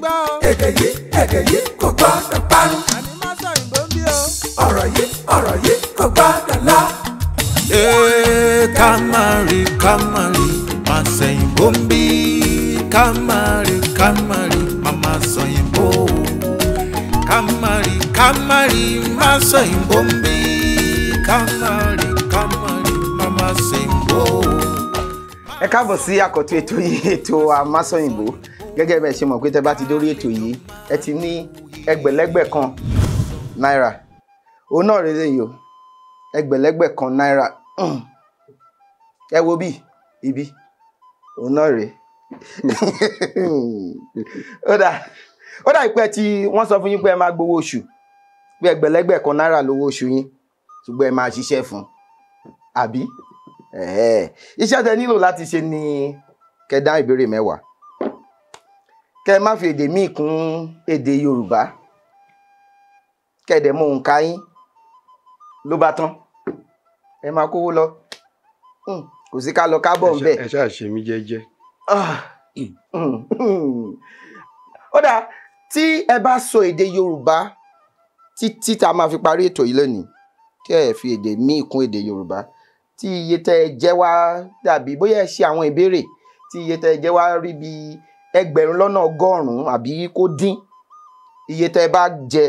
Èdè yìí, èdè yìí kò gbọ́dọ̀ parun. Ọ̀rọ̀ yìí, ọ̀rọ̀ yìí kò gbọ́dọ̀ lọ. Ká má rí, ká má rí, má sẹ̀yìnbó ń bí. Ká má rí, ká má rí, má má sọ̀yìnbó. Ká má rí, ká má rí, má sọ̀yìnbó ń bí. Ká má rí, ká má rí, má má sẹ̀yìnbó. Ẹ káàbọ̀ sí àkọ́tún ètò yìí, ètò Àmásọ̀yìnbó. Gẹ́gẹ́ bẹ́ẹ̀ ṣe mọ̀ pé tẹ́ bá ti dórí ètò yìí, ẹ ti ní ẹgbẹ̀lẹ́gbẹ̀ kan náírà. Òun náà rèé yìí o, ẹgbẹ̀lẹ́gbẹ̀ kan náírà. Ẹ wo bí ibi òun náà rèé. Ó dà ìpẹ́ tí wọ́n sọ fún yín pé ẹ máa gbowó oṣù, pé ẹgbẹ̀lẹ́gbẹ̀ kan náírà lówó oṣù yín, ṣùgbọ́n ẹ máa ṣiṣẹ́ fún un, àbí? Iṣẹ́ tẹ nílò láti ṣe ni kẹ́ dá ìbéèrè 10, kẹ́ má fi èdè míì kún èdè Yorùbá, kẹ́ dẹ̀ mọ òǹkà yín, ló bá tán, ẹ máa kówó lọ. Kò sí ká lọ kábọ̀ ńbẹ̀. Ẹ ṣáà ṣe mí jẹ́jẹ́. Ó dáa, tí ẹ bá sọ èdè Yorùbá títí tá a máa fi parí ètò yìí lónìí, tí ẹ fi èdè míì kún èdè Yorùbá, tí iye tẹ́ ẹ jẹ́ wá dàbí bóyá ẹ ṣe àwọn ìbéèrè, tí iye tẹ́ ẹ jẹ́ wá rí bí 1,100,000 àbí kó dín, iye tẹ́ ẹ bá jẹ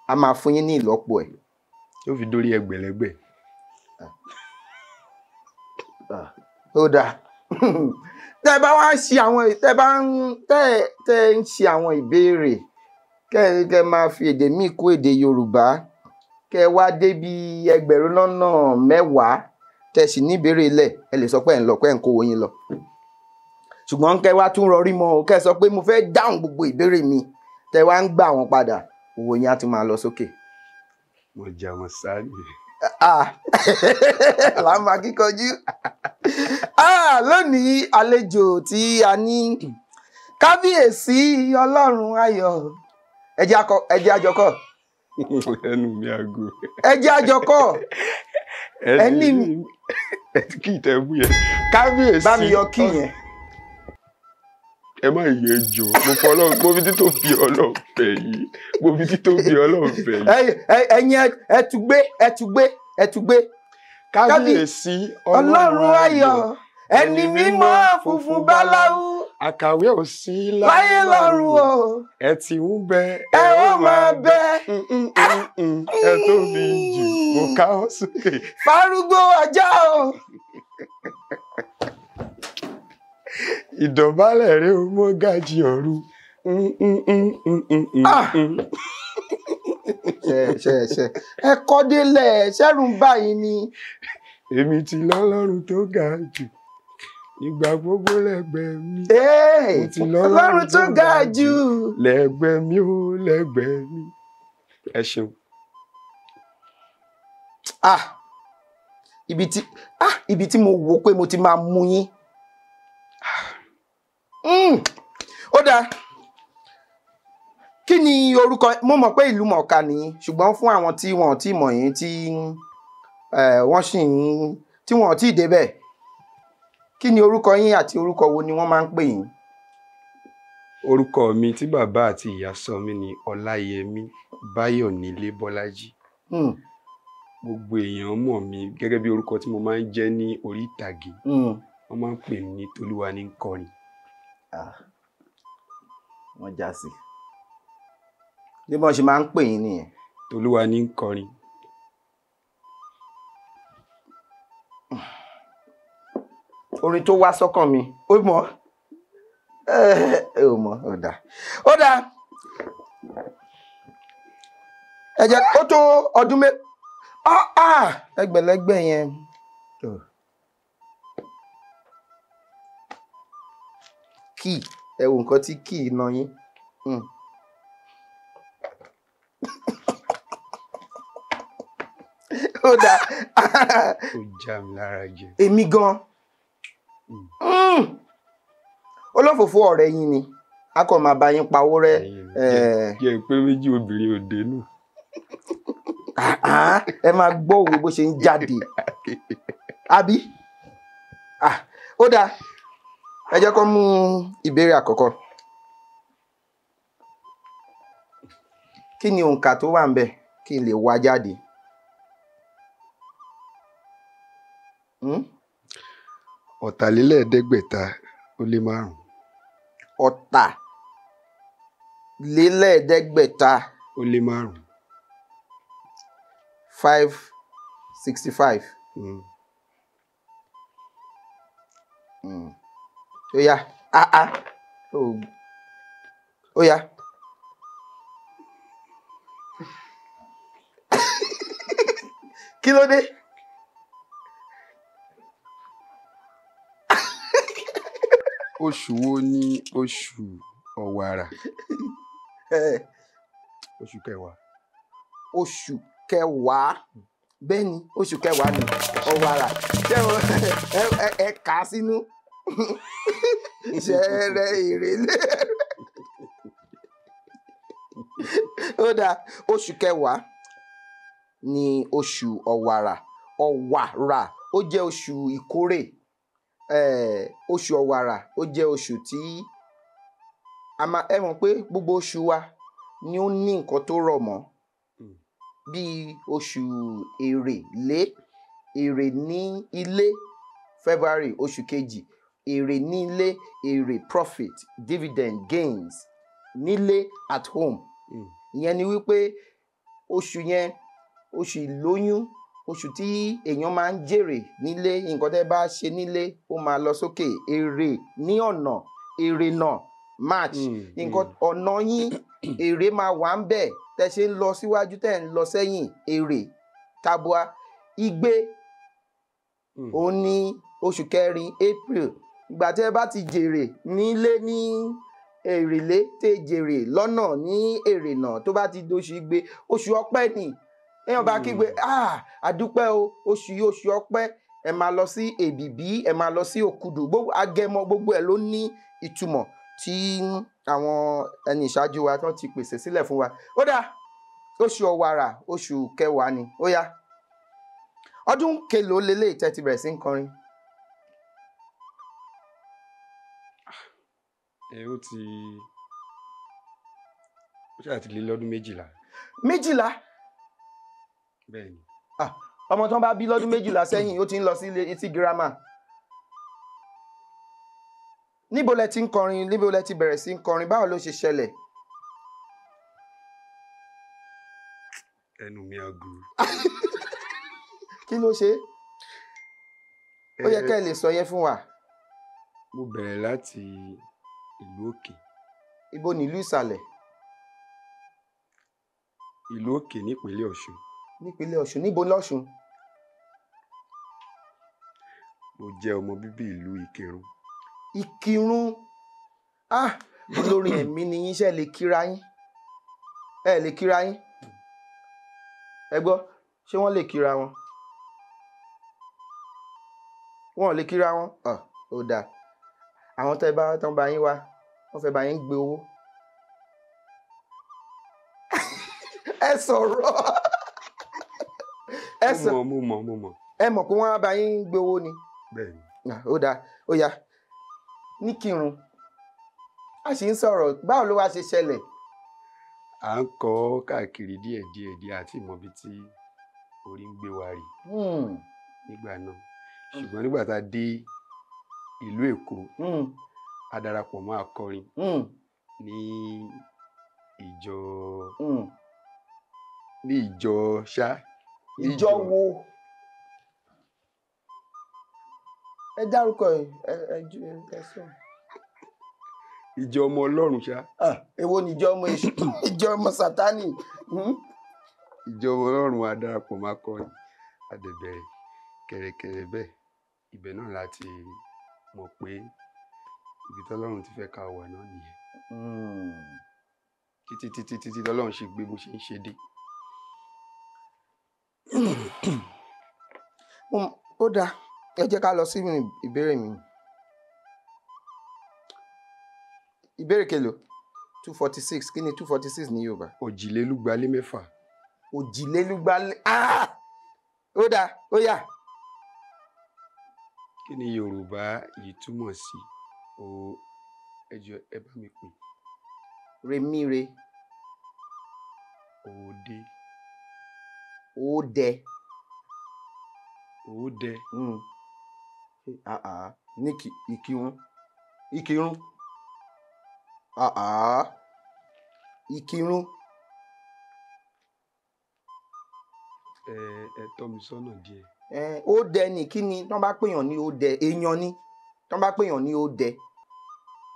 a máa fún yín ní ìlọ́po ẹ̀. Yóò fi dórí ẹgbẹ̀lẹ́gbẹ̀. Ó dáa, tẹ́ ẹ bá wá ṣe àwọn tẹ́ ẹ bá ń tẹ́ ẹ ń ṣe àwọn ìbéèrè, kẹ́ ẹ máa fi èdè míì kún èdè Yorùbá, kẹ́ ẹ wá débi 10,000,000 tẹ́ sì ní ìbéèrè ilẹ̀, ẹ lè sọ pé ẹ̀ ń lọ, pé ẹ̀ ń kówó yín lọ. Ṣùgbọ́n kẹ́ wá tún rọrí mọ́ o, kẹ́ sọ pé mo fẹ́ dáhùn gbogbo ìbéèrè mi, tẹ́ wá ń gbà wọ́n padà, owó yín á tún máa lọ sókè. Mo jà wọ́n sáré. Làá máa kíkanjú. Lónìí àlejò tí a ní, kábíyèsí Ọlọ́run ayọ̀. Ẹ jẹ́ àjọkọ́. Ẹnu mi àgò. Ẹ jẹ́ àjọkọ́. Ẹni mi. Kí ìtẹ̀ mú yẹn. Kábíyèsí. Bá mi yọ kí yẹn. Ẹ má yẹ jọ, mo fọlọ́, mo fi títò fi Ọlọ́run bẹ̀ yín, mo fi títò fi Ọlọ́run bẹ̀ yín. Ẹ̀yin ẹ tún gbé, ẹ tún gbé, ẹ tún gbé. Kábíyèsí Ọlọ́run ayọ̀, ẹni mímọ́ funfun báláwú. Àkàwé ò sí láyé lọ́run o. Ẹ ti ń bẹ, ẹ ó máa bẹ. Ẹ tóbi jù, mo ká ọ sókè. Fárúgbó ajá o. Ìdọ̀bálẹ̀ rẹ o, mọ́gàjí ọ̀run. Ṣe ẹ kọ́ délẹ̀, ṣẹ́rù ń báyìí ni. Èmi ti lọ́lọ́run tó ga jù nígbà gbogbo lẹ́gbẹ̀ẹ́ mi. Mo ti Ọlọ́run tó ga jù lẹ́gbẹ̀ẹ́ mi ó lẹ́gbẹ̀ẹ́ mi. Ẹ ṣeun. Ibi tí mo wò pé mo ti máa mú yín. Ó dáa, kí ni orúkọ? Mo mọ̀ pé ìlú mọ̀ọ́ká ni, ṣùgbọ́n fún àwọn tí wọn ò tí mọ̀ yín, tí wọ́n sì ń tí wọn ò tí ì débẹ̀, kí ni orúkọ yín àti orúkọ wo ni wọ́n máa ń pè yín? Orúkọ mi tí bàbá àti ìyá sọ mí ni Ọláyẹmí Báyọ̀nílé Bọ́lájí. Gbogbo èèyàn mọ̀ mí gẹ́gẹ́ bí orúkọ tí mo máa ń jẹ́ ní orí ìtàgé. Wọ́n máa ń pè mí ní Tolúwa ní Kọrin. Wọ́n já sí bí wọ́n ṣe máa ń pè yín nìyẹn. Tolúwa ní Kọrin. Orin tó wá sọ́kàn mi, ó mọ̀ ẹ ò mọ̀. Ó dáa, ó dáa, ẹ jẹ́ ó tó ọdún mé ẹgbẹ̀lẹ́gbẹ̀ yẹn. Kí ẹ wo nǹkan tí kì í na yín. Ó dáa. Ó já mi lára jẹ. Èmi gan. Olófòfó ọ̀rẹ́ yín ni, a kò máa bá yín pawó rẹ́. Jẹ́ pé méjì obìnrin ò dénú. Ẹ máa gbọ́ òwe bó ṣe ń jáde. Àbí? Ó dáa. Ẹ jẹ́ kó mú ìbéèrè àkọ́kọ́. Kí ni òǹkà tó wà ńbẹ̀ kí n lè wá jáde? 543. 543. 565. Ó yá, ó yá. Kí ló dé? Oṣù wo ni oṣù Ọ̀wàrà? Oṣù kẹwàá. Oṣù kẹwàá. Bẹ́ẹ̀ ni, oṣù kẹwàá ni Ọ̀wàrà. Ṣé ẹ kà á sínú? Ṣẹrẹ ìrèlè. Ó dáa, oṣù kẹwàá ni oṣù Ọ̀wàrà. Ọ̀wàrà ó jẹ́ oṣù ìkórè. Oṣù Ọ̀wàrà ó jẹ́ oṣù tí a máa ẹ mọ̀ pé gbogbo oṣù wa ni ó ní nǹkan tó rọ̀ mọ́. Bíi oṣù Èrèlé, èrè ní ilé, February oṣù kejì, èrè ní ilé, èrè profit, dividend, gains nílé, at home. Ìyẹn ni wípé oṣù yẹn, oṣù ìlóyún, oṣù tí èèyàn máa ń jèrè nílé, nǹkan tẹ́ bá ṣe nílé ó máa lọ sókè, èrè ní ọ̀nà, èrè náà March, nǹkan ọ̀nà yín èrè máa wà ń bẹ̀, tẹ́ ṣe ń lọ síwájú tẹ́ ń lọ sẹ́yìn, èrè tabua. Igbe òun ní oṣù kẹrin, April, ìgbà tẹ́ bá ti jèrè nílé ní èrèlé, tẹ́ jèrè lọ́nà ní èrè náà, tó bá ti doṣù igbe, oṣù ọpẹ́ ni. Èèyàn bá kígbe, àdúpẹ́ o, oṣù yìí oṣù ọpẹ́. Ẹ máa lọ sí èbìbí, ẹ máa lọ sí òkudù, gbogbo agẹmọ, gbogbo ẹ ló ní ìtumọ̀ tí àwọn ẹni ìṣáájú wa tán ti pèsè sílẹ̀ fún wa. Ó dáa, oṣù Ọ̀wàrà oṣù kẹwàá ni. Ó yá, ọdún kelòó leléyìí tẹ́ ti bẹ̀rẹ̀ sí ń kọrin? Ó ti ó ṣáà ti lé lọ́dún 12. 12? Bẹ́ẹ̀ni. Ọmọ tó ń bá bí lọ́dún 12 sẹ́yìn ó ti ń lọ sí ilé girama. Níbo lẹ ti ń kọrin? Níbo lẹ ti bẹ̀rẹ̀ sí ń kọrin? Báwo ló ṣe ṣẹlẹ̀? Ẹnu mi àgò. Kí ló ṣe? Ó yẹ kẹ́ ẹ lè sọ yẹn fún wa. Mo bẹ̀rẹ̀ láti ìlú òkè. Ibo ni ìlú ìsàlẹ̀? Ìlú òkè nípínlẹ̀ Ọ̀ṣun. Nípínlẹ̀ Ọ̀ṣun, níbo lọ́ṣun? Mo jẹ́ ọmọ bíbí ìlú Ìkìrun. Ìkìrun? Ah, olórin ẹ̀mí ni yín, ṣé ẹ lè kíra yín? Ẹ lè kíra yín? Ẹ gbọ́, ṣé wọ́n lè kíra wọn? Wọ́n ò lè kíra wọn? Ó dáa. Àwọn tẹ́ bá tán bá yín wá, wọ́n fẹ́ bá yín gbé owó. Ẹ sọ̀rọ̀. Ẹ sọ. Mo mọ̀, mo mọ̀. Ẹ mọ̀ pé wọ́n á bá yín gbé owó ni. Bẹ́ẹ̀ni. Ó dáa, ó yá. Ní Kírun, a sì ń sọ̀rọ̀, báwo ló wá ṣe ṣẹlẹ̀? À ń kọ́ káàkiri díẹ̀ díẹ̀ díẹ̀ àti ìmọ̀ ibi tí orí ń gbé wa rè nígbà náà. Ṣùgbọ́n nígbà tá a dé ìlú Èkó, a darapọ̀ mọ́ akọrin ní ìjọ ní ìjọ ṣá. Ìjọ wo? Ẹ dárúkọ ẹ sọ. Ìjọ ọmọ Ọlọ́run ṣá. Èwo ni ìjọ ọmọ èṣù? Ìjọ ọmọ Sátánì. Ìjọ ọmọ Ọlọ́run, a darapọ̀ mọ́ akọrin, a dẹ̀ bẹ̀rẹ̀ kẹ̀rẹ̀kẹ̀rẹ̀ bẹ́ẹ̀. Ibẹ̀ náà láti mọ̀ pé ibi tọ́lọ́run ti fẹ́ ká wà náà nìyẹn. Títí títí títí tọ́lọ́run ṣe gbé bó ṣe ń ṣe dé. Ó dáa, ẹ jẹ́ ká lọ sí ìbéèrè mi. Ìbéèrè kelòó? 246. Kí ni 246 ní Yorùbá? 624. Òjìlélúgba. Ó dáa, ó yá. Kí ni Yorùbá yìí túmọ̀ sí? O ẹ jọ̀ọ́ ẹ bá mi pè. Remire. Òde. Òde. Òde. Ní Ìkìrun. Ìkìrun. Ìkìrun. Ẹ tọ́ mi sọ́nà díẹ̀. Ó dẹ ni kí ni tọ́ bá pèèyàn ní ó dẹ, èèyàn ni tọ́ bá pèèyàn ní ó dẹ,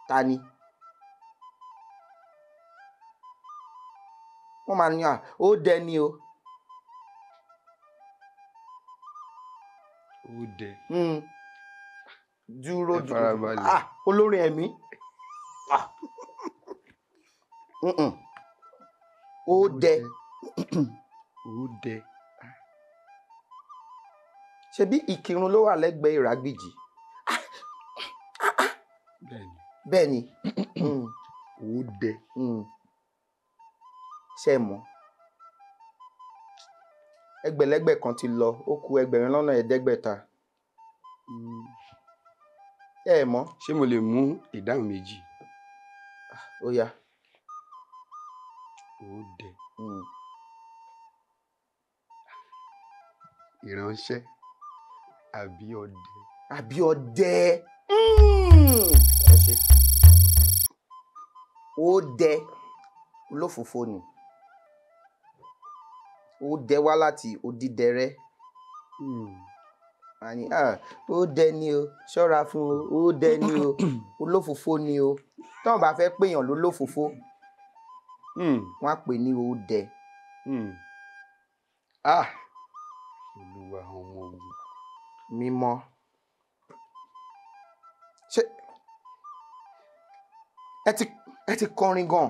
ta ni? Wọ́n máa ní ó dẹ ni o. Ó dẹ. Dúró Ẹ farabalẹ̀. Olórin ẹ̀mí. Ó dẹ. Ó dẹ. Ṣebí Ìkìrun ló wà lẹ́gbẹ̀ẹ́ Ìrágbìjí? Bẹ́ẹ̀ni. Bẹ́ẹ̀ni. Ó dẹ. Ṣé ẹ mọ̀? Ẹgbẹ̀lẹ́gbẹ̀ kan ti lọ, ó kù 7,500. Ẹ mọ̀? Ṣé mo lè mú ìdáhùn méjì? Ó yá. Ó dẹ. Ìránṣẹ́ àbí ọdẹ? Àbí ọdẹ. Ẹ ṣé. Ó dẹ olófòfó ni. Ó dẹ wá láti odídẹrẹ́. Àní ó dẹ ni o, ṣọ́ra fún o, ó dẹ ni o, olófòfó ni o. Tọ́n bá fẹ́ pèèyàn lólófòfó, wọ́n á pè ní ó dẹ. Olúwa àwọn ọmọ ogun. Mímọ́. Ṣé ẹ ti kọrin gan?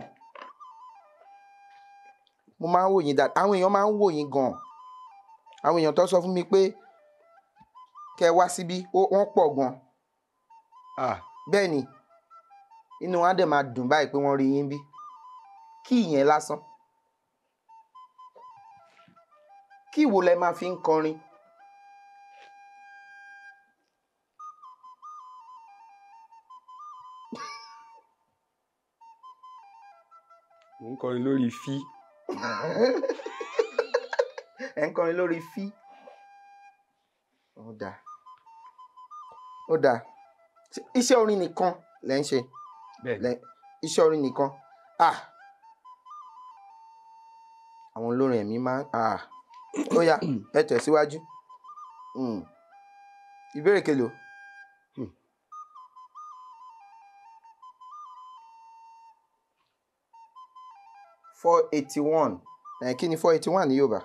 Mo máa ń wò yín dáadáa, àwọn èèyàn máa ń wò yín gan. Àwọn èèyàn tó sọ fún mi pé kẹ́ wá síbí, wọ́n pọ̀ gan. Bẹ́ẹ̀ni, inú wa dẹ̀ máa dùn báyìí pé wọ́n rí yín bí. Kí ìyẹn lásán. Kí wo lẹ máa fi ń kọrin? Mo ń kọrin lórí fí. Ẹ ń kọrin lórí fí. Ó dáa. Ó dáa. Iṣẹ́ orin nìkan lẹ ń ṣe? Bẹ́ẹ̀ni. Iṣẹ́ orin nìkan. Àwọn olórin ẹ̀mí máa ń. Ó yá, ẹ tẹ̀síwájú. Ìbéèrè kelòó? 481. Kí ni 481 ní Yorùbá?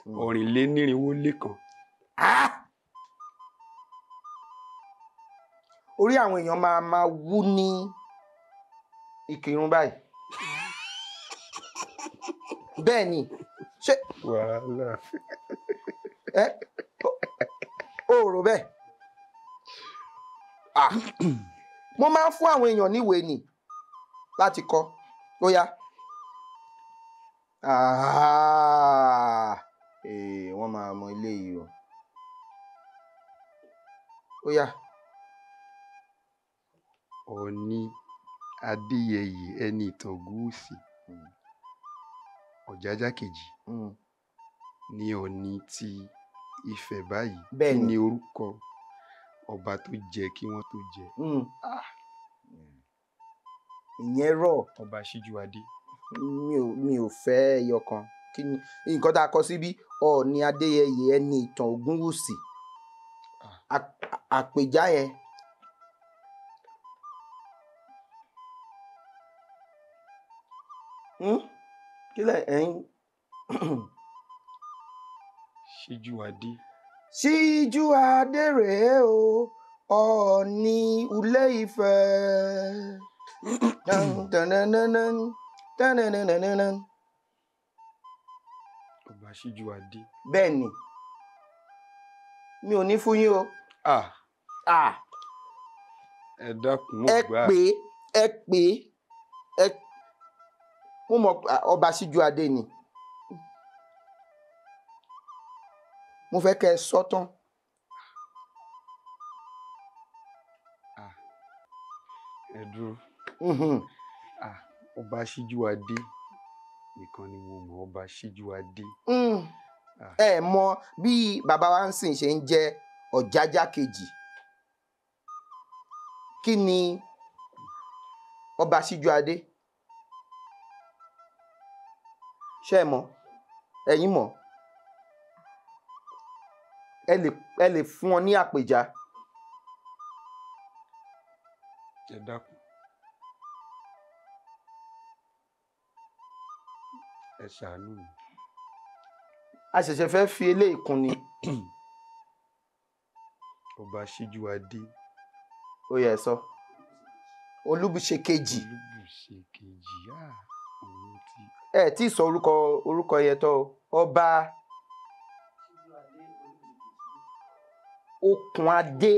481. Orí àwọn èèyàn máa máa wú ní Ìkìrun báyìí. Bẹ́ẹ̀ni. Ṣé wàhálà. Ó rò bẹ́ẹ̀. Mo máa ń fún àwọn èèyàn níwèé ni láti kọ. Ó yá. Wọ́n máa mọ ilé yìí o. Ó yá. Ọ̀ọ̀ni Adéyẹyè ẹni ìtàn Ògúnwùsì. Ọ̀jájá kejì ní Ọ̀ọ̀ni ti Ifẹ̀ báyìí. Bẹ́ẹ̀ni. Kí ni orúkọ ọba tó jẹ kí wọ́n tó jẹ? Ìyẹn rọ̀. Ọba Síjúadé. Mi ò fẹ́ ẹyọ kan. Kí ni nǹkan tá a kọ síbí? Ọ̀ọ̀ni Adéyẹyè ẹni ìtàn Ògúnwùsì. Àpèjá yẹn. Kí lẹ̀ ẹ̀ ń. Síjúadé. Síjúadé rèé o, Ọ̀ọ̀ni Ilé Ifẹ̀. Ọba Síjúadé. Bẹ́ẹ̀ni, mi ò ní fún yín o. Ẹ dákun, mo gbà. Ẹ pè é, mo mọ̀ Ọba Síjúadé ni. Mo fẹ́ kẹ́ ẹ sọ tán. Ẹ dúró. Ọba Síjúadé Nìkan ni mo mọ̀, Ọba Síjúadé. Ẹ mọ̀ bí bàbá wa ń sìn ṣe ń jẹ́ Ọ̀jájá kejì. Kí ni Ọba Síjúadé? Ṣé ẹ mọ̀? Ẹ̀yin mọ̀? Ẹ lè fún ọ ní àpèjá. Ẹ dákun. Ẹ ṣàánú mi. A ṣẹ̀ṣẹ̀ fẹ́ fi eléyìí kún ni. Ọba Síjúadé. Ó yẹ sọ. Olúbùṣe kejì. Olúbùṣe kejì. Òun ti. Ẹ tí sọ orúkọ yẹn tọ́ o. Ọba Okùnadé.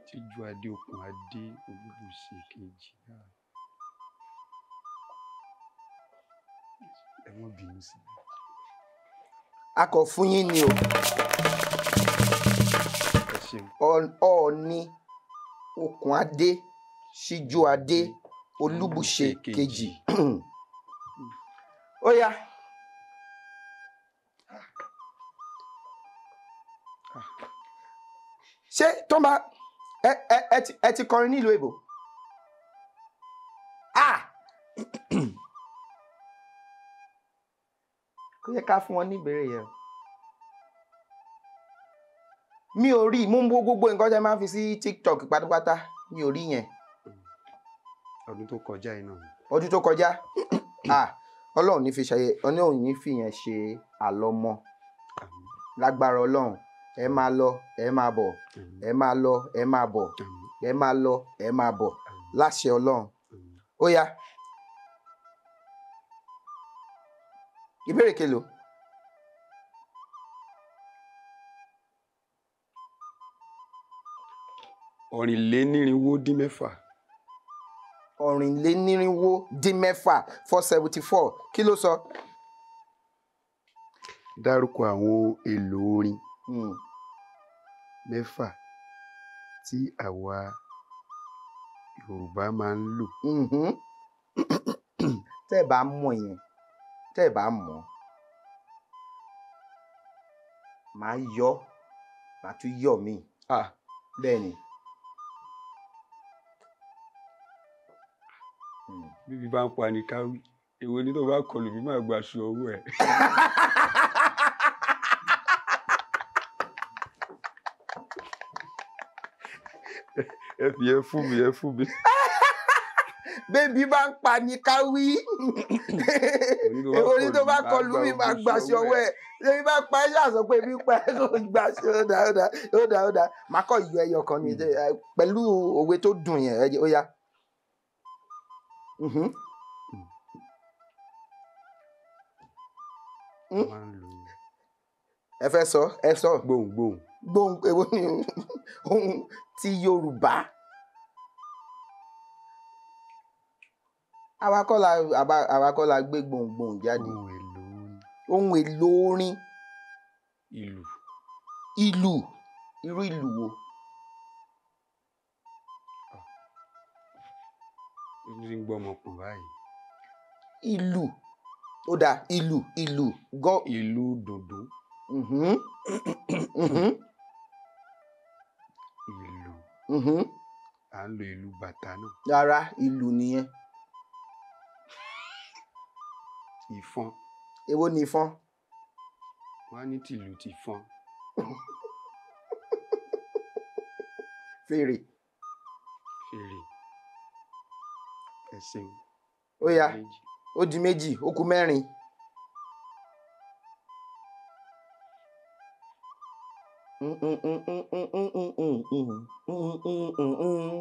Síjúadé Okùnadé Olúbùṣe kejì. Ẹ má bínú sí mi. A kò fún yín ni o. Ẹ ṣeun. Ọọ̀ni Okùnadé Síjúadé Olúbùṣe kejì. Ó yá. Ṣé tó bá ẹ ti kọrin nílùú èbò? Kó yẹ ká fún wọn ní ìbéèrè yẹn o. Mi ò rí, mo ń wo gbogbo nǹkan tẹ́ máa ń fi sí TikTok pátápátá, mi ò rí yẹn. Ọdún tó kọjá yìí náà. Ọdún tó kọjá. Ọlọ́run ní fi ṣe, Ọlọ́run ní fi yẹn ṣe àlọ́mọ. Lágbára Ọlọ́run, ẹ máa lọ, ẹ máa bọ̀, ẹ máa lọ, ẹ máa bọ̀, ẹ máa lọ, ẹ máa bọ̀, láṣẹ Ọlọ́run. Ó yá. Ìbéèrè kelo. 664. 664, 474. Kí ló sọ? Dárúkọ àwọn èlò orin mẹ́fà tí àwa Yorùbá máa ń lò. Tẹ́ ẹ bá mọ̀ yẹn, tẹ́ ẹ bá mọ̀, màá yọ, màá tún yọ mí. Bẹ́ẹ̀ ni. Bíbí bá ń pa ni ká wí, èwo ni tó bá kọlù bí máa gbaṣọ ọwọ́ ẹ̀. Ẹ fi ẹ fún mi, ẹ fún mi. Bébí bá ń pa ni ká wí, èwo ni tó bá kọlù bí máa gbaṣọ ọwọ́ ẹ̀. Bébí bá pa ẹ ṣáà sọ pé bí pa ẹ kò gbaṣọ. Ó dà, ó dà, ó dà, ó dà. Màá kọ́ yọ ẹyọ kan ní pẹ̀lú òwe tó dùn yẹn, ó yá. Ẹ fẹ́ sọ, ẹ sọ. Gbohùngbohùn. Gbohùn, èwo ni ohun ti Yorùbá? Àwa kọ́ la gbé gbohùngbohùn jáde. Ohun èlò orin. Ìlù. Ìlù. Irú ìlù wo? Ó ti ń gbọ́ ọmọ pọ̀ báyìí. Ìlù. Ó dáa, ìlù, ìlù. Ìlù dùndún. Ìlù. À ń lo ìlù bàtà náà. Rárá, ìlù nìyẹn. Ìfọ́n. Èwo ni ìfọ́n? Wọ́n á ní tìlù tìfọ́n. Fèrè. Fèrè. Ẹ ṣeun. Ó yá, ó di méjì, ó kù mẹ́rin.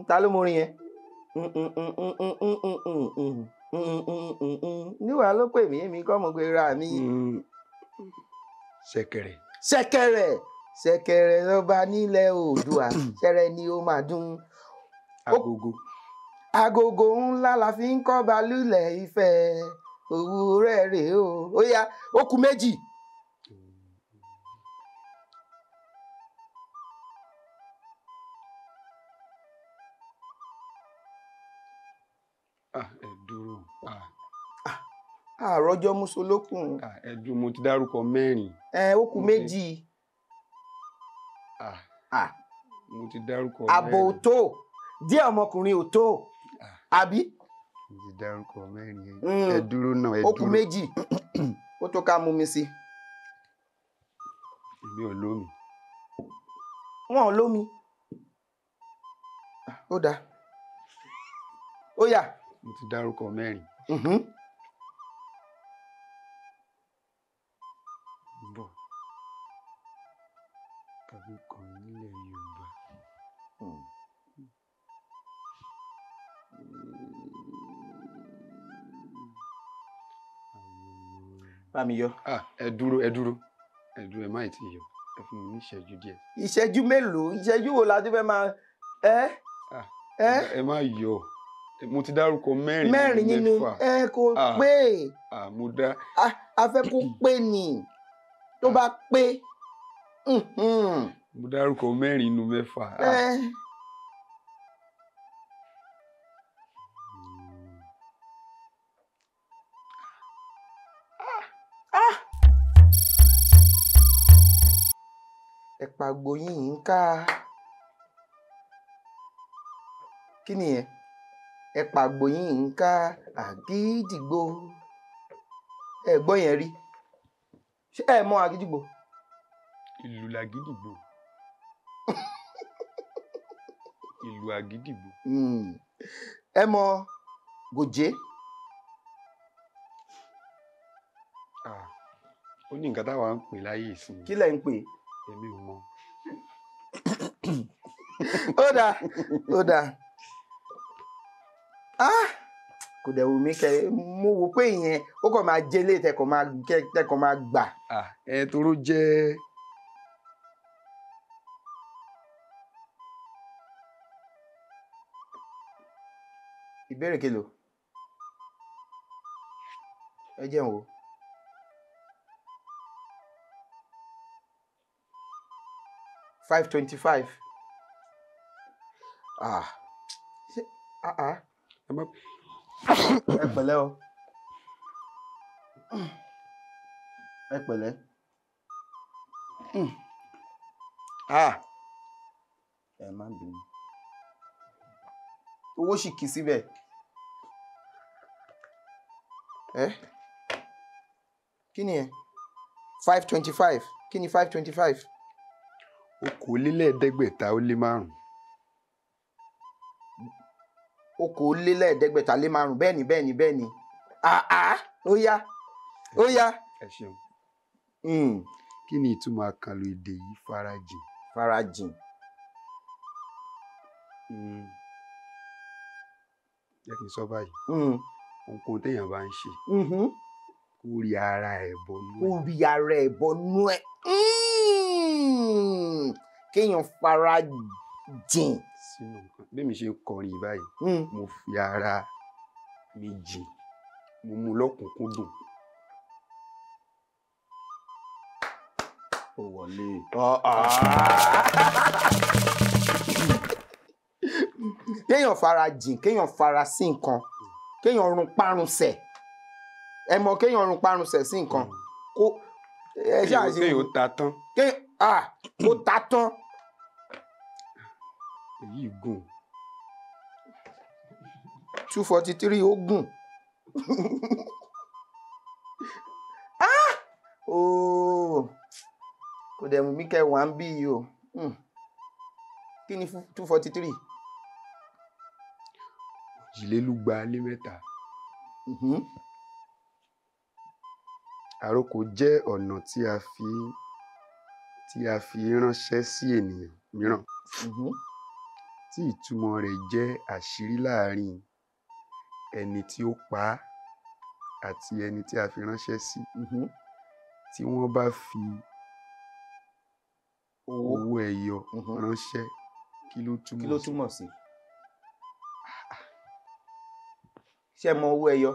Ta ló mọ orin yẹn? Níwàá ló pè mí, èmi kọ́ mo gbé ra mi. Ṣẹ̀kẹ̀rẹ̀. Ṣẹ̀kẹ̀rẹ̀. Ṣẹ̀kẹ̀rẹ̀ lọ́ba nílẹ̀ Oòduà, ṣẹ̀rẹ̀ ni ó máa dún. Agogo. Agogo ńlá la fi ń kọ́ balùlẹ̀ Ifẹ̀, òwúrọ̀ rèé o. Ó yá, ó kù méjì. Ẹ dúró. Àròjọ musolókun. Ẹdùn, mo ti dárúkọ mẹ́rin. Ẹ ó kù méjì. Mo ti dárúkọ mẹ́rin. Àbò ò tó, díẹ̀ ọmọkùnrin ò tó, àbí? Mo ti dárúkọ mẹ́rin. Ẹ dúró náà, ẹ dúró. Ó kù méjì. Ó tó ká mú mi sí. Èmi ò lómi. Wọn ò lómi. Ó dáa. Ó yá. Mo ti dárúkọ mẹ́rin. Bọ̀ tàbí kọrin nílẹ̀ Yorùbá. Bá mi yọ. Ẹ dúró, ẹ dúró, ẹ dúró, ẹ má ì tí ì yọ. Ẹ fún mi ní ìṣẹ́jú díẹ̀. Ìṣẹ́jú mélòó? Ìṣẹ́jú wo la ti fẹ́ máa ẹ? Ẹ má yọ. Mo ti dárúkọ mẹ́rin mẹ́rin nínú ẹ kò pé. Mo dá. A fẹ́ kó pé ni, tó bá pé. Mo dárúkọ mẹ́rin nínú mẹ́fà. Ẹ̀pà gbòyìn ń ká. Kí nìyẹn? Ẹ̀pà gbòyìn ń ká àgídìgbò. Ẹ gbọ́ yẹn rí? Ṣé ẹ mọ àgídìgbò? Ìlú làgídìgbò. Ìlú àgídìgbò. Ẹ mọ gòjé? Ó ní nǹkan táwa ń pè láyé ìsìn. Kí lẹ̀ ń pè? Èmi ò mọ̀. Ó dáa, ó dáa. Kò dẹ̀ wù mí kẹ́ mo wò pé ìyẹn ó kàn máa jẹ́ ilé tẹkọ̀ máa gbà. Ẹ toró jẹ́. Ìbéèrè kelo? Ẹ jẹun o. 5:25. Ẹ pẹ̀lẹ́ o. Ẹ pẹ̀lẹ́. Ẹ má bínú. Owó sì kì í síbẹ̀. Ẹ kí ni ẹ? 5:25. Kí ni 5:25? 5,205. 5,205. Bẹ́ẹ̀ni, bẹ́ẹ̀ni, bẹ́ẹ̀ni. Ó yá, ó yá. Ẹ ṣeun. Kí ni ìtumọ̀ àkànlò èdè yìí, farajìn? Farajìn. Jẹ́ kí n sọ báyìí. Ohunkóhun téèyàn bá ń ṣe, kó rí ara ẹ̀ bọnú ẹ̀. Kó rí ara ẹ̀ bọnú ẹ̀. Kéèyàn farajìn sínú nǹkan. Bí mi ṣe kọrin báyìí, mo fi ara mi jìn, mo mú lọ́kùnkúndùn. Ó wọlé. Kéèyàn farajìn, kéèyàn fara sí nǹkan, kéèyàn run parun sẹ̀. Ẹ mọ̀ kéèyàn run parun sẹ̀ sí nǹkan. Kó ẹ ṣáà ṣe. Kéèyàn ó ta tán. Kéèyàn ó ta tán. Èyí gùn. 2:43 ó gùn. Kò dẹ̀ mú mi kẹ́ wà ń bí yìí o. Kí ni 2:43? 3. Àrokò jẹ́ ọ̀nà tí a fi ránṣẹ́ sí ènìyàn mìíràn, tí ìtumọ̀ rẹ̀ jẹ́ àṣírí láàárín ẹni tí ó pa á àti ẹni tí a fi ránṣẹ́ sí. Tí wọ́n bá fi owó ẹyọ ránṣẹ́, kí ló túmọ̀ sí? Ṣé ẹ mọ owó ẹyọ?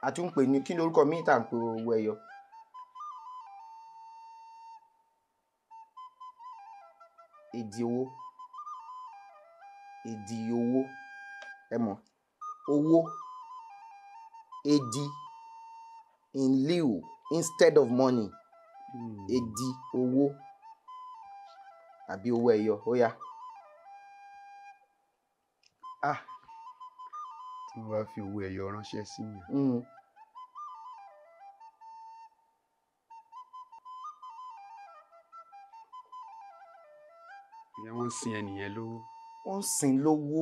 A tún ń pè ní kí lórúkọ míì tá à ń pè owó ẹyọ? Èdì owó. Èdì owó. Ẹ mọ̀ owó. Èdì in lieu, instead of money. Edi owó àbí owó ẹyọ, ó yá. Ah, tí mo bá fi owó ẹyọ ránṣẹ́ sí mi. Ìyẹn wọ́n ń sin ẹnìyẹn lówó. Wọ́n ń sin lówó.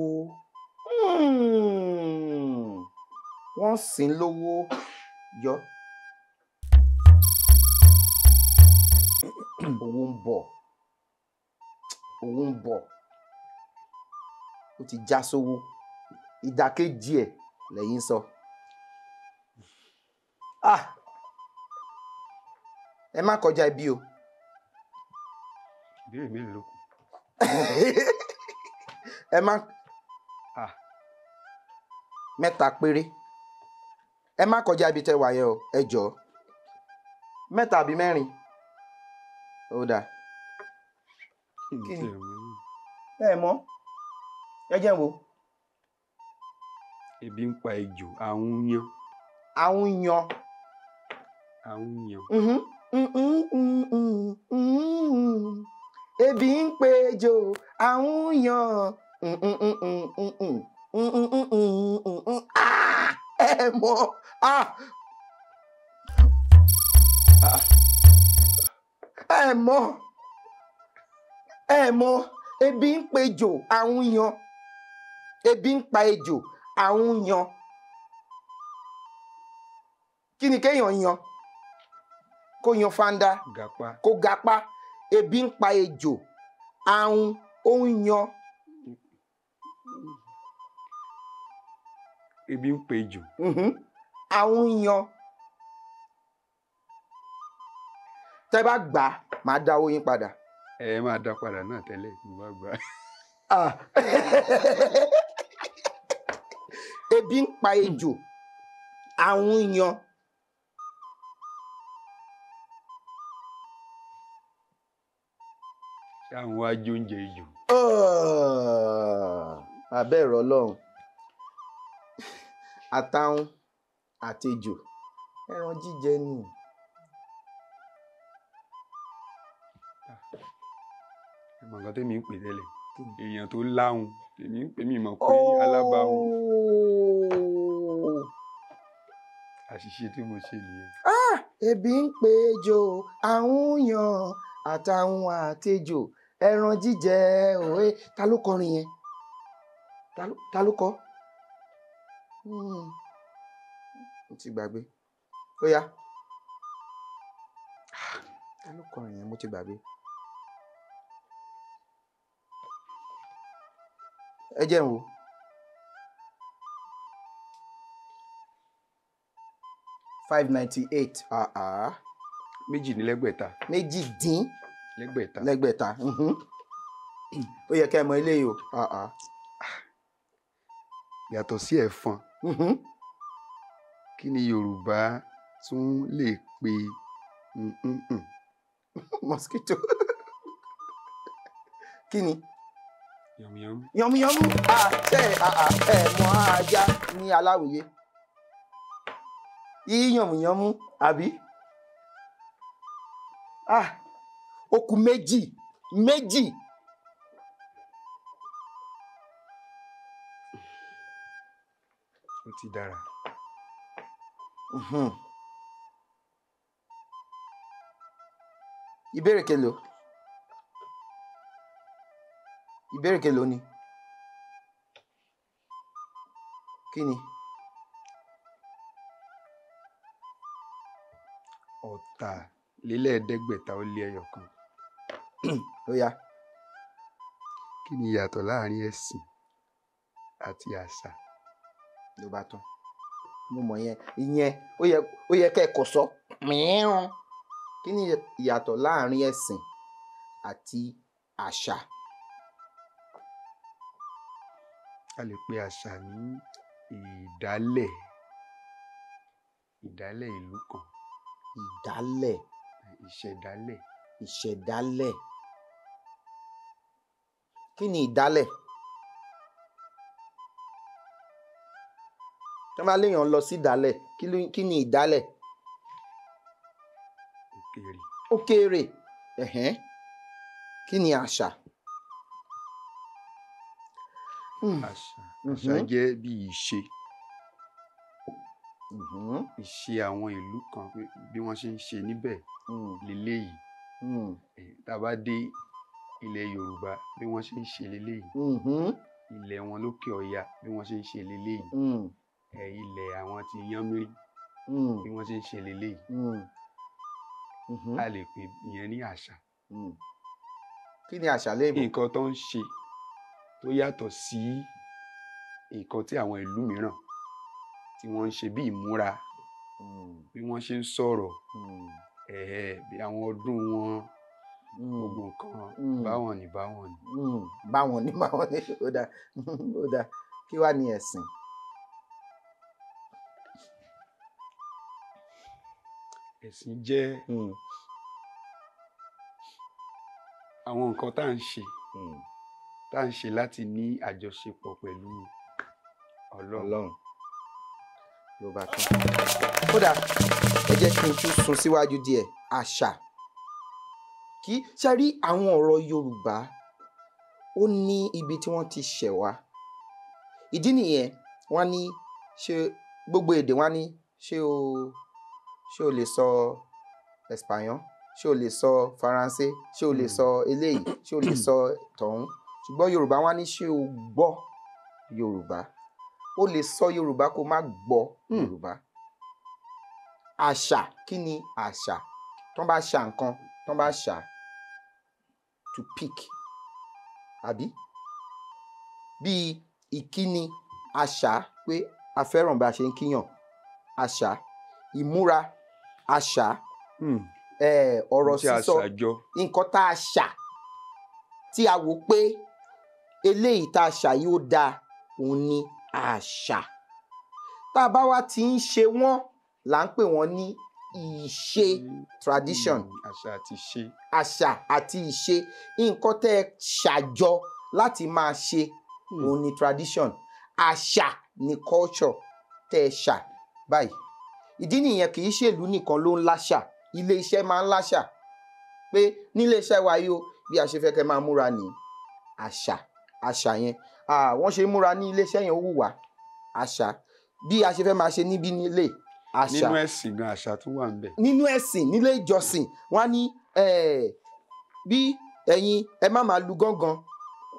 Wọ́n ń sin lówó yọ. Owó ń bọ̀. Owó ń bọ̀. Ó ti já sówó. Ìdàkejì ẹ̀ lẹ́yìn sọ. Ah! Ẹ má kọjá ibi o. Ìbéèrè mélòó ló kù? Ẹ má. Mẹ́ta péré. Ẹ má kọjá ibi tẹ́ wà yẹn o, ẹ jọ̀ọ́. Mẹ́ta àbí mẹ́rin? Ó dáa. Kí ni? Ẹ mọ̀. Ẹ jẹ́ n wò. Ebi ń pa ejò, àwọn yan. Àwọn yan. Àwọn yan. Ebi ń pe ejò, àwọn yan. Ẹ mọ̀. Ẹ mọ̀. Ẹ mọ̀. Ebi ń pe ejò, àwọn yan. Ebi ń pa ejò, àwọn yan. Kí ni kéèyàn yan? Kó yan fanda. Gapá. Kó gapá. Ebi ń pa ejò, àwọn ó ń yan. Ebi ń pa ejò. Àwọn ń yan. Tẹ́ bá gbà á, màá dá owó yín padà. Ẹ máa dá padà náà tẹ́lẹ̀, mo bá gbà á. Ebi ń pa ejò, àwọn ń yan. Ṣé àwọn wá jẹ oúnjẹ ejò? Abẹ́ ẹ̀rọ Ọlọ́run. Àtàwọn àtejò, ẹran jíjẹ ni. Ẹ mọ̀ nǹkan tẹ́mi ń pè tẹ́lẹ̀. Èèyàn tó láhùn, tèmi ń pè mí mọ̀ pé alábàáhùn. Àṣìṣe tí mo ṣe nìyẹn. Ebi ń pe ejò, àwọn yan, àtàwọn àtejò, ẹran jíjẹ òwe. Ta ló kọrin yẹn? Ta ló kọ? Mo ti gbàgbé. Ó yá. Ta ló kọrin yẹn? Mo ti gbàgbé. Ẹ jẹ́ n wò. 598. Méjìdínlẹ́gbẹ̀ta. Méjìdín. Lẹ́gbẹ̀ta. Lẹ́gbẹ̀ta. Ó yẹ kẹ́ ẹ mọ eléyìí o. Yàtọ̀ sí ẹ̀fọn. Kí ni Yorùbá tún lè pe Mosquito. Kí ni? Yànmùyánmú. Yànmùyánmú. Ṣé ẹ mọ ajá ní aláwìyé? Yí yànmùyánmú àbí? Ó kù méjì méjì. Ó ti dára. Ìbéèrè kelòó? Ìbéèrè kelòó ni? Kí ni? 501. Ó yá. Kí ni ìyàtọ̀ láàrin ẹ̀sìn àti àṣà? Ló bá tán. Mo mọ̀ yẹn. Ìyẹn ó yẹ kẹ́ ẹ kọ̀ sọ. Mìíràn. Kí ni ìyàtọ̀ láàrin ẹ̀sìn àti àṣà? A lè pe àṣà ní ìdálẹ̀. Ìdálẹ̀ ìlú kan. Ìdálẹ̀. Ìṣẹ̀dálẹ̀. Ìṣẹ̀dálẹ̀. Kí ni ìdálẹ̀? Tí wọ́n bá léèyàn lọ sí ìdálẹ̀, kí ni ìdálẹ̀? Òkèèrè. Òkèèrè. Ẹ̀hẹ́n. Kí ni àṣà? Àṣà jẹ́ bí ìṣe. Ìṣe àwọn ìlú kan bí wọ́n ṣe ń ṣe níbẹ̀ leléyìí. Tá a bá dé ilẹ̀ Yorùbá bí wọ́n ṣe ń ṣe leléyìí. Ilẹ̀ wọn lókè Ọya bí wọ́n ṣe ń ṣe leléyìí. Ilẹ̀ àwọn ti Yánmírí bí wọ́n ṣe ń ṣe leléyìí. A lè pè ìyẹn ní àṣà. Kí ni àṣà léèbó? Nǹkan tó ń ṣe tó yàtọ̀ sí nǹkan tí àwọn ìlú mìíràn tí wọ́n ń ṣe, bí ìmúra, bí wọ́n ṣe ń sọ̀rọ̀, bí àwọn ọdún wọn, gbogbo nǹkan báwọn ni báwọn ni. Báwọn ni báwọn ni. Ó dáa, ó dáa. Kí wá ni ẹ̀sìn? Ẹ̀sìn jẹ́ àwọn nǹkan tá à ń ṣe, tá à ń ṣe láti ní àjọṣepọ̀ pẹ̀lú Ọlọ́run. Ló bá tán. Kódà ẹ jẹ́ kí n tún sún síwájú díẹ̀. Àṣà. Kí ṣe rí àwọn ọ̀rọ̀ Yorùbá, ó ní ibi tí wọ́n ti ṣẹ̀ wá. Ìdí nìyẹn, wọ́n ní ṣe gbogbo èdè, wọ́n ní ṣé o lè sọ Espagnol, ṣé o lè sọ Faransé, ṣé o lè sọ eléyìí, ṣé o lè sọ tọ̀hún. Ṣùgbọ́n Yorùbá, wọ́n ní ṣé o gbọ́ Yorùbá. O lè sọ Yorùbá kó má gbọ́ Yorùbá. Àṣà, kí ni àṣà? Tọ́n bá ṣà nǹkan, tọ́n bá ṣà, to pick, àbí? Bí ìkíni, àṣà pé a fẹ́ràn bá a ṣe ń kíyàn, àṣà. Ìmúra, àṣà. Ọ̀rọ̀ sísọ, nǹkan tá a ṣà tí a wò pé eléyìí tá a ṣà yóò dáa, òun ni àṣà. Tá a bá wá ti ń ṣe wọ́n là ń pè wọ́n ní ìṣe, tradition. Àṣà àti ìṣe. Àṣà àti ìṣe. Nǹkan tẹ́ ẹ ṣàjọ láti máa ṣe, òun ni tradition. Àṣà ni culture tẹ́ ẹ ṣà báyìí. Ìdí nìyẹn, kì í ṣèlú nìkan ló ń láṣà. Ilé iṣẹ́ máa ń láṣà pé nílé iṣẹ́ wa yìí o, bí a ṣe fẹ́ kẹ́ máa múra ní àṣà. Àṣà yẹn, wọ́n ṣe múra ní ilé iṣẹ́ yẹn, ó wù wá. Àṣà. Bí a ṣe fẹ́ máa ṣe níbí nílé, àṣà. Nínú ẹ̀sìn gan, àṣà tún wà ńbẹ̀. Nínú ẹ̀sìn, nílé ìjọsìn, wọ́n á ní bí ẹ̀yin ẹ má máa lu gángan,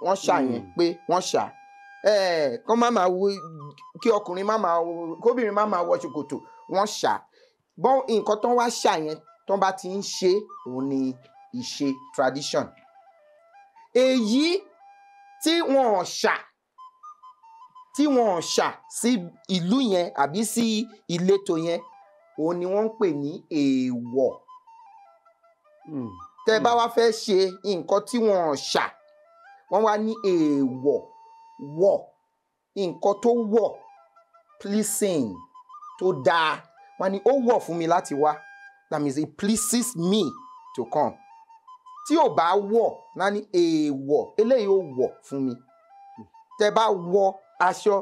wọ́n ṣà yẹn pé wọ́n ṣà. Kọ́ má máa wo, kí ọkùnrin má máa wo, kóbìnrin má máa wọ ṣòkòtò, wọ́n ṣà. Bọ́n nǹkan tán wá ṣà yẹn, tán bá ti ń ṣe, òun ni ìṣe, tradition. Èyí tí wọ́n ṣà, tí wọ́n ṣà sí ìlú yẹn àbí sí ìletò yẹn, òun ni wọ́n ń pè ní èèwọ̀. Tẹ́ bá wá fẹ́ ṣe nǹkan tí wọ́n ṣà, wọ́n wá ní èèwọ̀. Wọ̀, nǹkan tó wọ̀, pleasing, tó dáa, wọ́n ní ó wọ̀ fún mi láti wá. That means it pleases me to come. Tí ò bá wọ̀, náà ní èèwọ̀, eléyìí ó wọ̀ fún mi. Tẹ́ bá wọ aṣọ,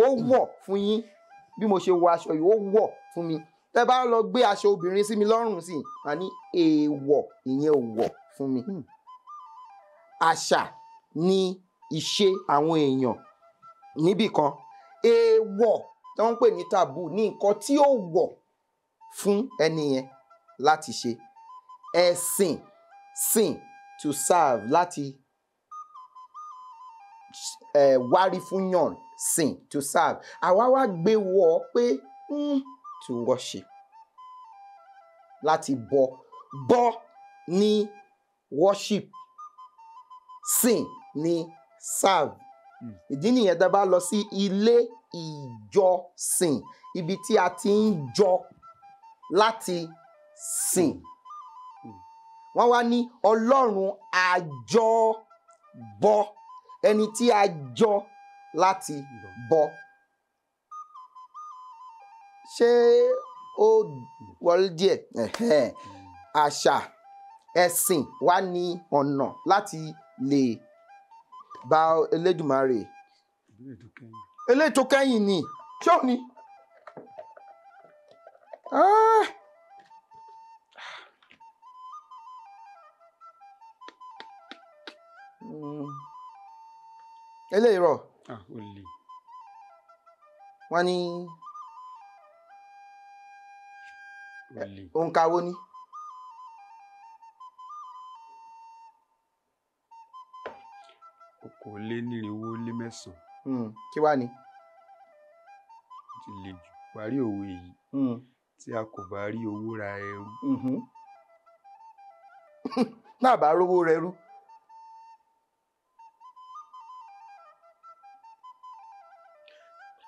ó wọ̀ fún yín. Bí mo ṣe wọ aṣọ yìí, ó wọ̀ fún mi. Tẹ́ bá lọ gbé aṣọ obìnrin sí mi lọ́rùn sí, màá ní èèwọ̀, ìyẹn ò wọ̀ fún mi. Àṣà ni ìṣe àwọn èèyàn níbì kan. Èèwọ̀ tó ń pè ní taboo ní nǹkan tí ó wọ̀ fún ẹni yẹn láti ṣe. Ẹ̀sìn, sìn, to serve, láti wárí fún yàn, sìn, to serve. Àwa wá gbé wọ pé to worship, láti bọ. Bọ ní worship, sìn ní serve. Ìdí nìyẹn tá a bá lọ sí ilé ìjọsìn, ibi tí a ti ń jọ láti sìn. Wọ́n wá ní Ọlọ́run àjọbọ, ẹni tí a jọ láti bọ. Ṣé ó wọlé díẹ̀? Àṣà ẹ̀sìn wá ní ọ̀nà láti lè bá Elédùmarè. Eléyìí tó kẹ́yìn ni, ṣé ò ní? Eléyìí rọ̀. Ó le. Wọ́n ní òǹkà wo ni? 429. Kí wá ni? Ó ti le jù. Parí òwe yìí. Tí a kò bá rí owó ra ẹrú. Náà bá rówó rẹrú.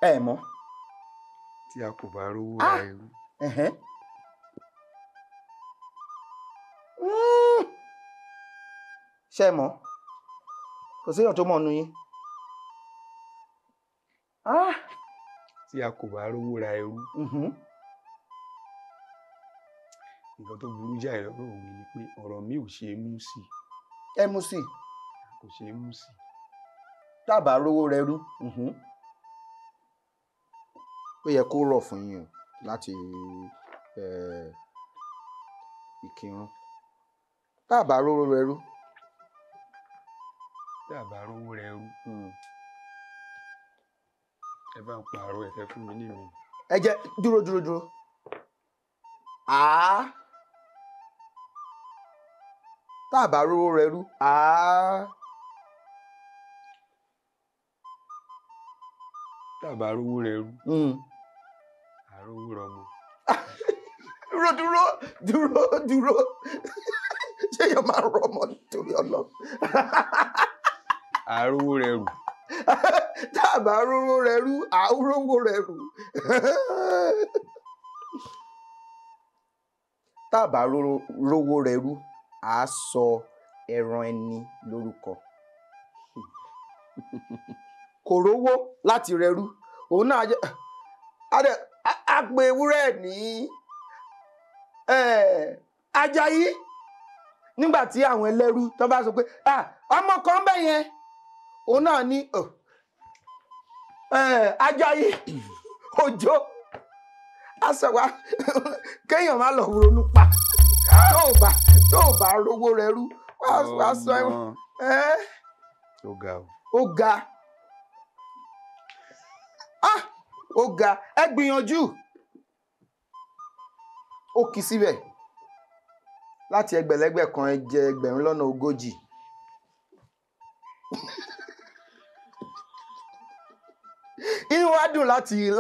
Ẹ mọ̀. Tí a kò bá rówó ra ẹrú. Ṣé ẹ mọ̀? Kò séèyàn tó mọ̀ nù yín. Tí a kò bá rówó ra ẹrú. Nǹkan tó burú jáì lọ́rọ̀ òwe ni pé ọ̀rọ̀ mi ò ṣe é mú sí. Ẹ mú sí. Kò ṣe é mú sí. Tá a bá rówó rẹrú. Ó yẹ kó rọ̀ fún yín o láti Ìkìrun. Tá a bá rówó rẹrú. Tá a bá rówó rẹrú. Ẹ bá ń pààrọ̀ ẹ̀fẹ́ fún mi nínú. Ẹ jẹ́ dúró dúró dúró. Tá a bá rówó rẹrú. Tá a bá rówó rẹrú. Àrówó rọmọ. Dúró dúró dúró dúró. Ṣé yóò máa rọmọ nítorí Ọlọ́run? Àrówó rẹrù. Tá a bá rówó rẹrú, àrówó rẹrù. Tá a bá rówó rẹrú, à á sọ ẹran ẹni lórúkọ. Kò rówó láti rẹrú, òun náà á pe ewúrẹ́ ní Ajayi. Nígbà tí àwọn ẹlẹ́rú tó bá sọ pé ọmọ kan bẹ́ẹ̀ yẹn, òun náà ní Ajayi Òjó. Aṣọwa kéèyàn má lọ ronú pa tó bá rówó rẹrú wá sọ ẹwọn. Ó ga o. Ó ga. Ó ga. Ẹ gbìyànjú. Ó kì í síbẹ̀ láti ẹgbẹ̀lẹ́gbẹ̀ kan ẹ jẹ 40,000. Inú wa dùn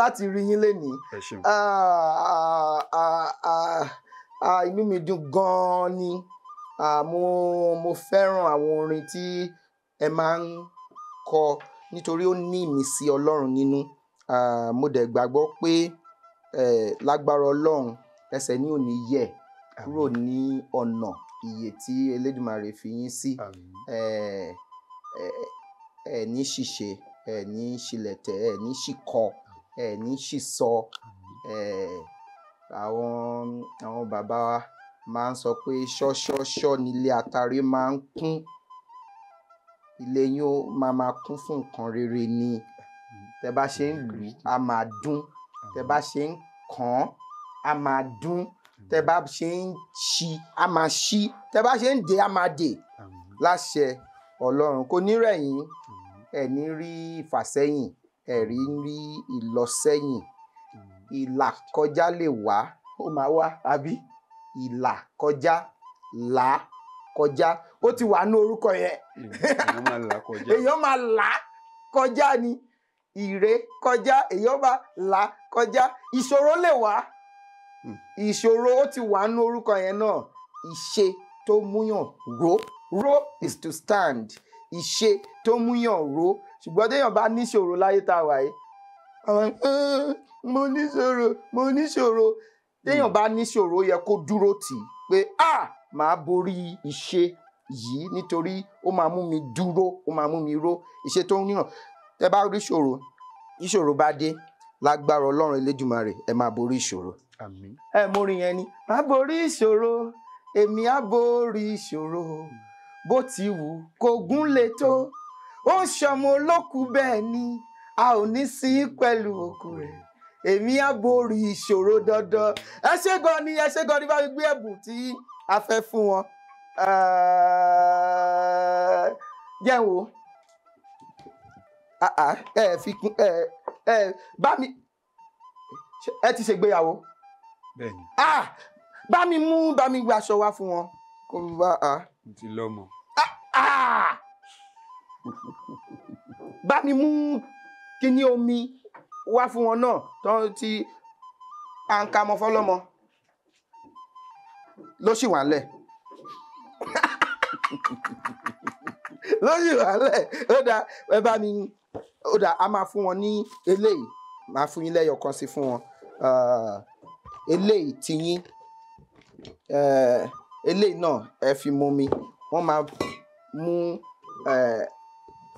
láti rí yín lénìí. Inú mi dùn gan-an ni. Mo fẹ́ràn àwọn orin tí ẹ máa ń kọ nítorí ó ní ìmísí Ọlọ́run nínú. Mo dẹ̀ gbàgbọ́ pé lágbára Ọlọ́run ẹsẹ̀ ní ò ní yẹ̀ kúrò ní ọ̀nà ìyè tí Elédùmarè fi yín sí. Ẹ ní ṣìṣe, ẹ ní ṣìlẹ̀tẹ̀, ẹ ní ṣìkọ, ẹ ní ṣìsọ. Àwọn bàbá wa máa ń sọ pé ṣọ́ṣọ́ṣọ́ nílé atare máa ń kún. Ilé yín ó máa kún fún nǹkan rere ni. Tẹ bá ṣe ń lù ú, a máa dún. Tẹ bá ṣe ń kàn án, a máa dún. Tẹ bá ṣe ń ṣí, a máa ṣí. Tẹ bá ṣe ń dè, a máa dè. Láṣẹ Ọlọ́run kò ní rẹ̀ yín. Ẹ ní rí ìfàsẹ́yìn, ẹ rí ìlọsẹ́yìn. Ìlà kọjá lè wá, ó máa wá, àbí? Ìlà kọjá, là kọjá. Ó ti wà ní orúkọ yẹn. Èèyàn máa là kọjá ni. Ìré kọjá, èèyàn máa là kọjá. Ìṣòro lè wá. Ìṣòro ó ti wà ní orúkọ yẹn náà. Ìṣe tó múyàn ró. Ró is to stand. Ìṣe tó múyàn ró. Ṣùgbọ́n téèyàn bá níṣòro láyé tá a wà yìí, mo níṣòro, mo níṣòro. Téèyàn bá níṣòro ó yẹ kó dúró tì í pé màá borí ìṣe yìí nítorí ó máa mú mi dúró, ó máa mú mi ró. Ìṣe tó ń níyàn. Tẹ bá rí ìṣòro, ìṣòro bá dé, lágbára Ọlọ́run Elédùmarè ẹ máa borí ìṣòro. Àmín. Ẹ mórin yẹn ni. Màá borí ìṣòro, èmi á borí ìṣòro. Bó ti wù kó gún le tó, ó ń ṣọmọ olókùú bẹ́ẹ̀ ni, a ò ní sí pẹ̀lú òkú rẹ̀. Èmi á borí ìṣòro dandan. Ẹ ṣé gan ni, ẹ ṣé gan ni bá mi gbé ẹ̀bùn tí a fẹ́ fún wọn. Jẹ́ n wò. Ẹ fi kún ẹ bá mi, ẹ ti ṣègbéyàwó? Bẹ́ẹ̀ni. Bá mi mú, bá mi gbé aṣọ wá fún wọn. Kó bá a. Mo ti lọ́mọ. Bá mi mú kíní omi wá fún wọn náà tó ti à ń ka mọ fọlọ́mọ ló sì wà ńlẹ̀. Ló sì wà ńlẹ̀. Ó dáa, ẹ bá mi, ó dáa, a máa fún wọn ní eléyìí, máa fún yín lẹ́yọ̀ kan sí fún wọn. Eléyìí ti yín, eléyìí náà ẹ fi mú mi, wọ́n máa mú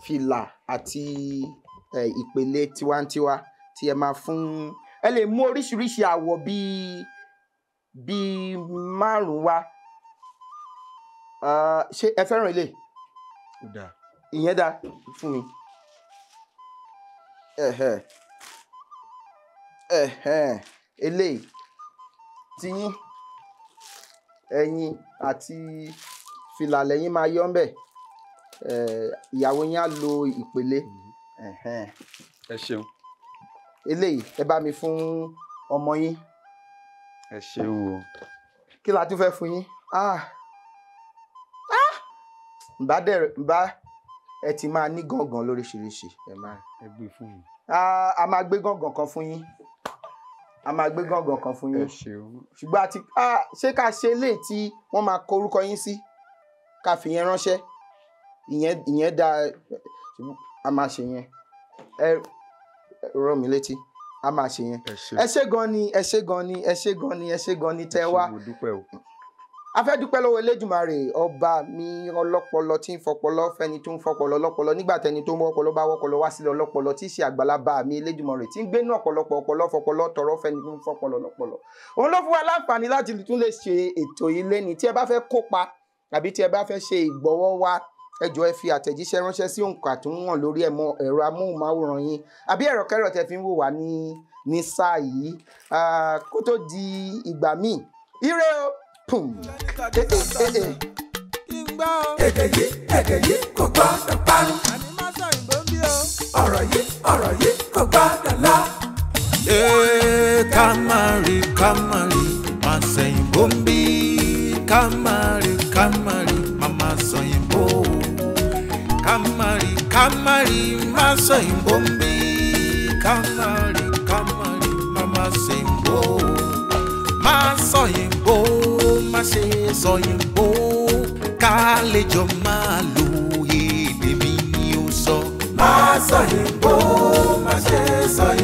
fìlà àti ìpele tiwantiwa tí ẹ máa fún. Ẹ lè mú oríṣiríṣi àwọ̀ bíi márùn-ún wá. Ṣé ẹ fẹ́ràn ilé? Ó dáa. Ìyẹn dáa fún mi. Eléyìí tiyín, ẹ̀yin àti fìlà lẹ́yìn máa yọ ńbẹ̀. Ìyàwó yín á lo ìpele. Ẹ ṣeun. Eléyìí ẹ bá mi fún ọmọ yín. Ẹ ṣeun o. Kí la tún fẹ́ fún yín? Ǹbá dẹ̀ ǹbá ẹ ti máa ní gángan lóríṣiríṣi. Ẹ máa. Ẹ gbé fún mi. A máa gbé gángan kan fún yín. A máa gbé gángan kan fún yín. Ẹ ṣeun. Ṣùgbọ́n àti ṣé ká ṣe eléyìí tí wọ́n máa kọ orúkọ yín sí? Ká fi yẹn ránṣẹ́. Ìyẹn dáa, a máa ṣe yẹn. Ẹ rán mi létí, a máa ṣe yẹn. Ẹ ṣé gan ni, ẹ ṣé gan ni, ẹ ṣé gan ni, ẹ ṣé gan ni tẹ́ wá. Mo dúpẹ́ o. A fẹ́ dúpẹ́ lọ́wọ́ Elédùmarè ọba mi ọlọ́pọlọ tí ń fọpọlọ fẹ́ni tó ń fọpọlọ lọ́pọlọ nígbà tẹni tó ń wọ́pọlọ bá wọ́pọlọ wá sílẹ̀ ọlọ́pọlọ tí í ṣe àgbàlagbà mi Elédùmarè tí ń gbénú ọ̀pọ̀lọpọ̀ ọpọlọ fọpọlọ tọrọ fẹ́ni tó ń fọpọlọ lọ́pọlọ. Òun ló fún wa láǹfààní láti tún lè ṣe ètò yìí léni. Tí ẹ bá fẹ́ kópa àbí tí ẹ bá fẹ́ ṣe ìgbọ̀wọ́ wa, ẹ jọ̀ọ́ ẹ fi àtẹ̀jíṣẹ́ ránṣẹ́ sí òǹkà tó ń wọ̀n lórí ẹ̀rọ amóhùnmáwòrán yín àbí ẹ̀rọ kẹ́rọ tẹ́ fi ń wò wá ní sáà yìí. Kó tó di ìgbà míì, ire o. Pum. Èdè yìí, èdè yìí kò gbọ́dọ̀ parun. Ọ̀rọ̀ yìí, ọ̀rọ̀ yìí kò gbọ́dọ̀ lọ. Ká má rí, ká má rí, má sẹ̀yìnbó ń bí. Ká má rí, ká má rí, má má sọ̀yìnbó. Ká má rí, ká má rí, má sọ̀yìnbó ń bí. Ká má rí, ká má rí, má má sẹ̀yìnbó. Má sọ̀yìnbó, má ṣe sọ̀yìnbó. Ká lè jọ máa lo èdè mi ni ó sọ. Má sọ̀yìnbó, má ṣe sọ̀yìnbó.